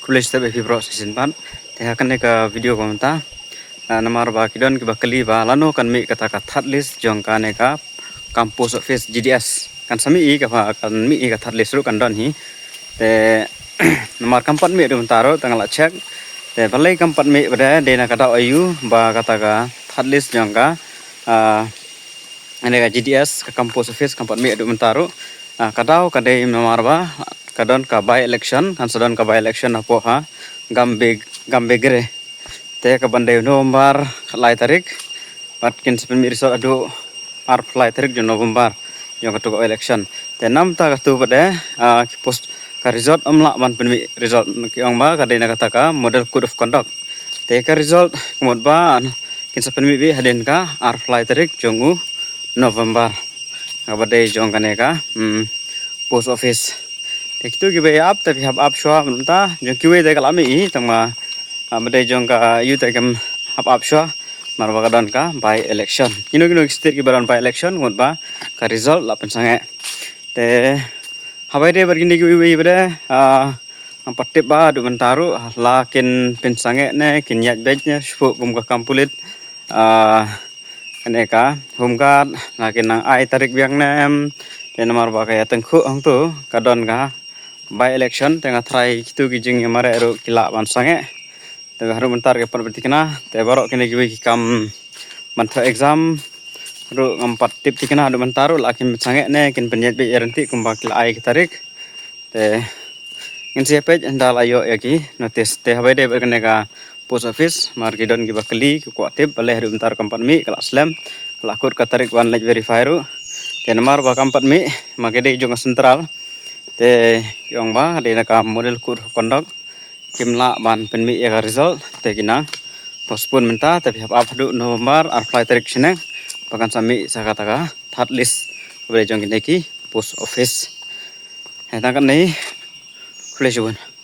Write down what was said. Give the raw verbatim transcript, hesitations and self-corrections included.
Khublei shibun ïa phi baroh shisien pat. Te ha kane ka video ka mynta, ah, namar ba ki don kiba kylli ba lano kan mih kata ka third list jong kane ka kam post office G D S. Kan sa mih hi kaba kan mih hi ka third list ruh kan don hi. Te namar kam pat mih haduh mynta ruh, te nga la check. Te balei kam pat mih, ba dei na ka daw aïu ba kata ka third list jong ka, ah, kane ka G D S, ka kam post office kam pat mih haduh mynta ruh. Ah, ka daw ka dei namar ba ka don ka by election, kan sa don ka by election hapoh ha Gambegre. Te kaban dei November lai tarik, bad kin sa pynmih result haduh arphew lai tarik jong November jong katu ka election. Te namar kata katu pat de, ah, ki post ka result ym lah ban pynmih result, ki ong ba ka dei na kata ka model code of conduct. Te ka result ka mut ba kin sa pynmih beit hadien ka arphew lai tarik jong u November, kaba dei jong kane ka, hmm, post office. Te kitu kiba ïa ap, te phi hap ap shuwa mynta. Jong kiwei te ka la mih hi, tangba, ah, ba dei jong ka ïu te kim hap ap shuwa, namar ba ka don ka by election. Kino kino ki state kiba don by election, mut ba ka result la pynsangeh. Te haba ïadei bad kine kiwei kiwei pat de, ah, ngam pat tip ba haduh mynta ruh la kin pynsangeh ne kin ïaid beit ne shapoh kum ka kam pulit, ah, kane ka Home Guard, la kin nang ai tarik biang ne em. Te namar ba ka ïa tyngkhuh hangtu ka don ka by election, te nga tharai kitu ki jingïamareh ruh ki lah ban sangeh. Te haduh mynta ruh ki pat beit thikna, te baroh kine kiwei ki kam ban thoh exam ruh ngam pat tip thikna haduh mynta ruh la kin pynsangeh ne kin pynïaid beit ïa ryntih kumba ki la ai ki tarik. Te ngin sa ïa peit ynda la ïoh ïa ki notice. Te haba ïadei bad kane ka post office, namar ki don kiba kylli ki kwah tip balei haduh mynta ruh kam pat mih, ka la slem, ka la kut ka tarik ban leit verify ruh. Te namar ba kam pat mih, namar ka dei jong ka central. Te ki ong ba dei na ka model code of conduct, kim lah ban pynmih ïa ka result, te ki nang postpone mynta. Te phi hap ap haduh November arphew lai tarik shaneng ba kan sa mih sa kata ka third list kaba dei jong kine ki post office. Hei, tang katne. Khublei shibun.